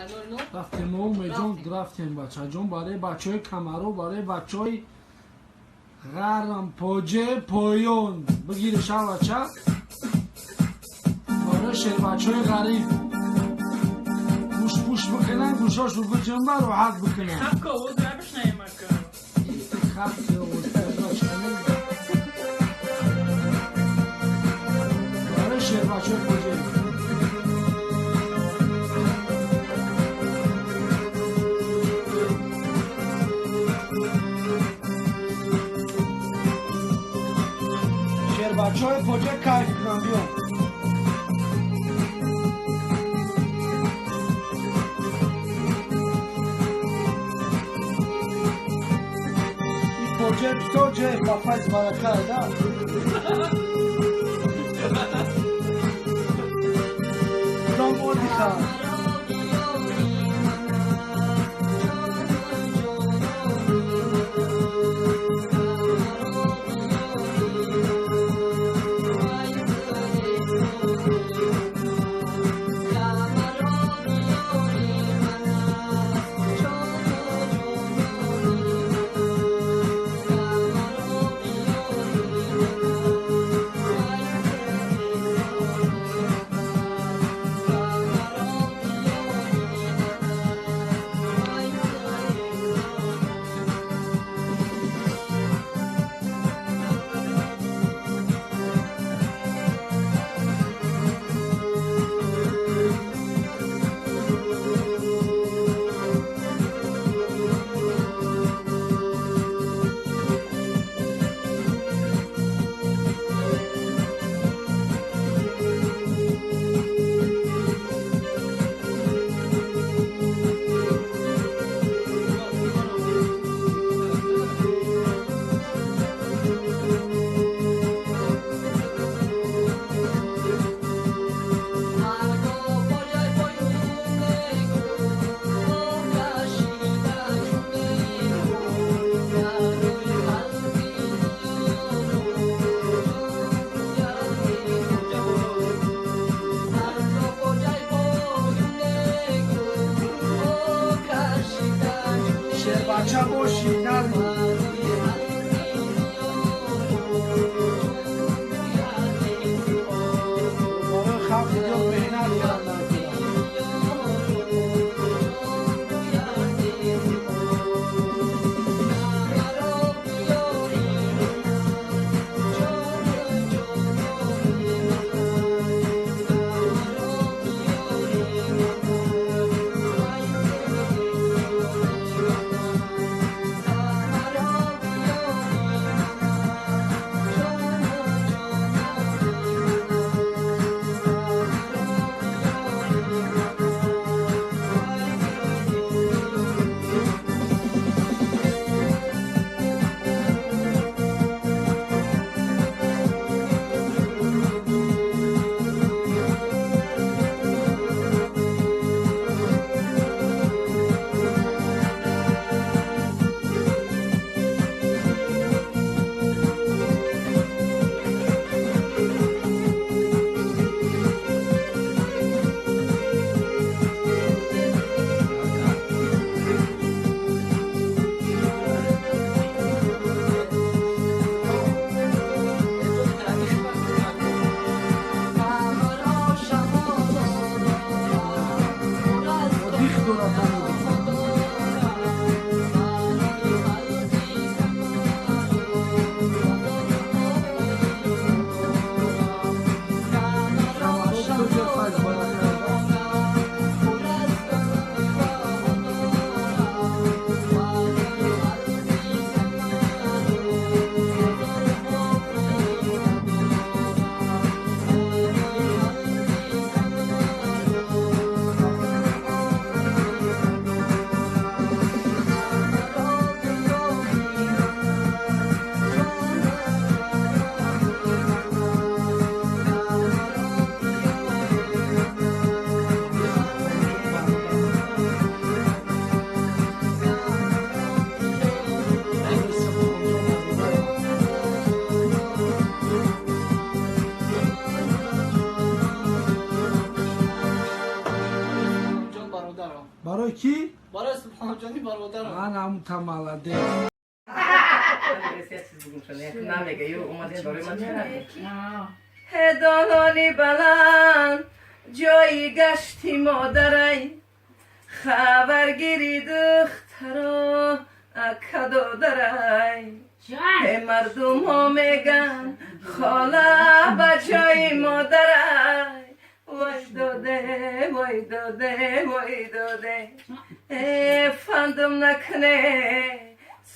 Рафтем Умеҷон, рафтем бачаҷон, барои бачаҳои камаро, барои бачаҳои ғарм поҷе поён бигири шавача, барои шербачаҳои ғариб гӯш пӯш бикунан, гӯшошо биҷунба, роҳат бикунан. Хак овоз барои шербачаҳои поҷе. Шербачаҳои поҷа кайф кунам, биё. Ин поҷа бисёр ҷои ба файз барака да. Дом отдыха. Шербача бошӣ, нари. Барои халқи диёр меҳнат кардан. Бародарам. Барои кӣ? Барои Субҳонҷони бародарам. Ман ҳамута молодец. Долони баланд ҷои гашти модарай, хабаргири духтаро ака додарай. Мардумҳо меган, хола ба ҷои модарай. Вой доде, вой доде, вой доде, фандум накне,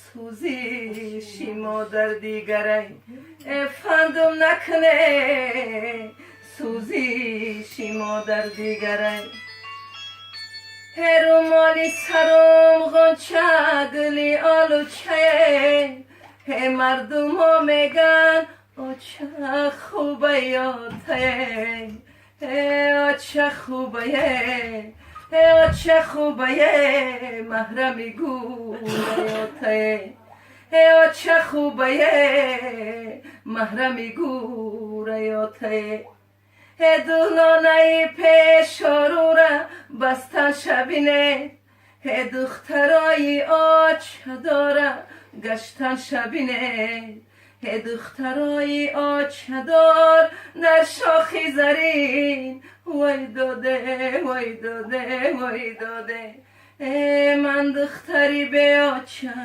сӯзиши модар дигарай. Фандум накне, сӯзиши модар дигарай. Румоли саром ғонча гули олучае, мардумҳо меган, оча хубаётае, оча хубае, оча хубае, маҳрами гӯраётае, оча хубае, маҳрами гӯраётае. Дулонаи пешорура бастан шабине, духтарои очадора гаштан шабине. Духтарои очадор дар шохи зарин. Вой доде, вой доде, вой доде, ман духтари беоча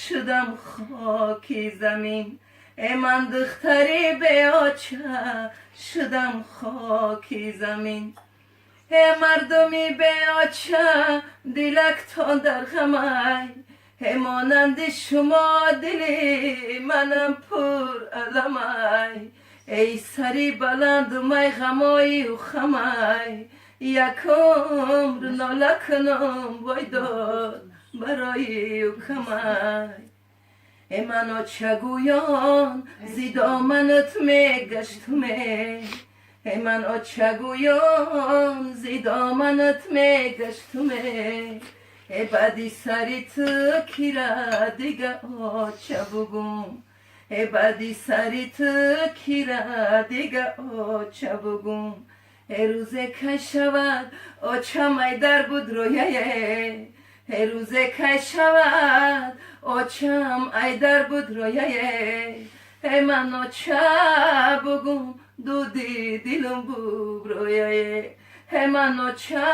шудам хоки замин, ман духтари беоча шудам хоки замин. Мардуми беоча, дилактон дар ғамай, монанди шумо дили манам пур аламай. Эй сари баланду май ғамою хамай, як умр нола кунам, вой дод, барои укамай. Ман очагӯён зи доманат мегаштуме, ман очагӯён зи доманат мегаштуме, баъди сари ту кира дига оча бугум, баъди сари ту кира дига оча бугум? Рӯзе кай шавад, очам айдар буд рояе, рӯзе кай шавад, очам айдар буд рояе, ман оча бугум, дуди дилум буброяе, ман оча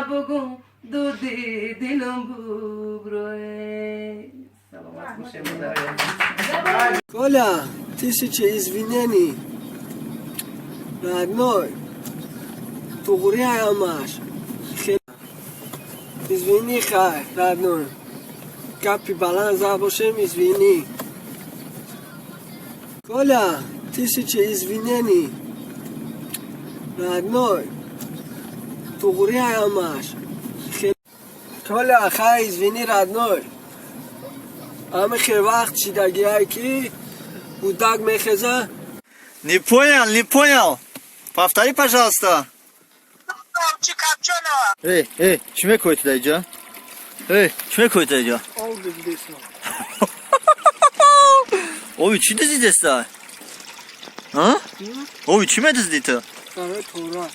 бугум, дуди дилум буброе. Саломат бошед. Коля, тысяча извинений. Родной, туғри ҳамаш. Извини, хай, родной. Гапи баланд зад бошем, извини. Коля, тысяча извинений. Родной, туғри ҳамаш. Коля, хай, извини, родной. Ҳами хел вақт шидагиай ки кӯдак мехеза. Не понял, не понял. Повтори, пожалуйста. Эй, эй, чӣ мекои ту даиҷа? Эй, чӣ мекои ту даиҷа? Об дидесам. Оби чӣ дуздидеста? А? Оби чӣ медуздӣ ту? Барои тора.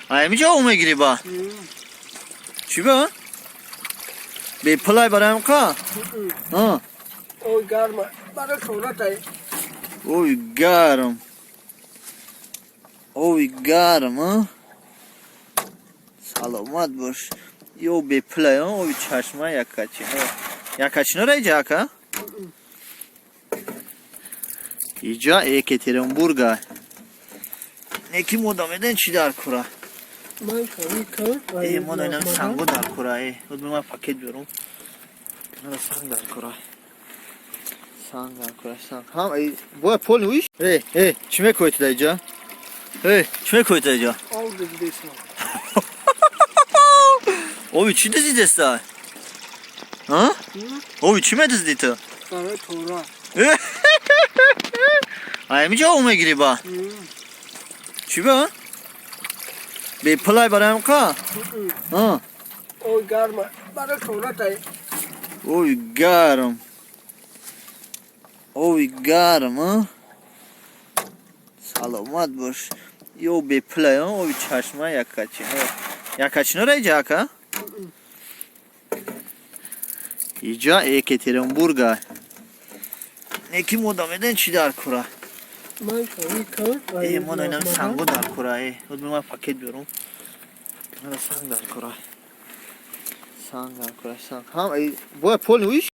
А ҳамиҷа об мегирӣ ба? Чӣ ба? Бепулай бароям қа? А? Ой, гарма. Барои тора тай. Ой, гарм. Ой, гарм, а? Саломат бош. Ё бепулай, а? Оби чашма якачино. Якачино ра иҷа, ака? Иҷа Екатеринбурга. Неки мода меден чӣ дар кура? Ман кави кам. Э, мода инам санго дар кура, э. Худ ман пакет биёрум. Мана санг дар кура. Санг дар кура, санг. Ҳам эй, боя пол уиш? Э, э, чӣ мекои ту даиҷа? Э, чӣ мекои ту даиҷа? Об дидесам. Оби чӣ дуздидеста? А? Оби чӣ медуздӣ ту? Барои тора. А ҳамиҷа об мегирӣ ба? Чӣ ба? Бепулай бароям қа? А? Ой, гарма. Барои тора тай. Ой, гарм. Ой, гарм, а? Саломат бош. Ё бепулая, оби чашма якачино. Якачинора иҷа, ака? Иҷа Екатеринбурга. Неки мода меден чӣ дар кура? Э, мода инами санго дар кура, э. Худ ман пакет биёрум. Мана санг дар кура. Санг дар кура, санг. Ҳам бояд пол уиш.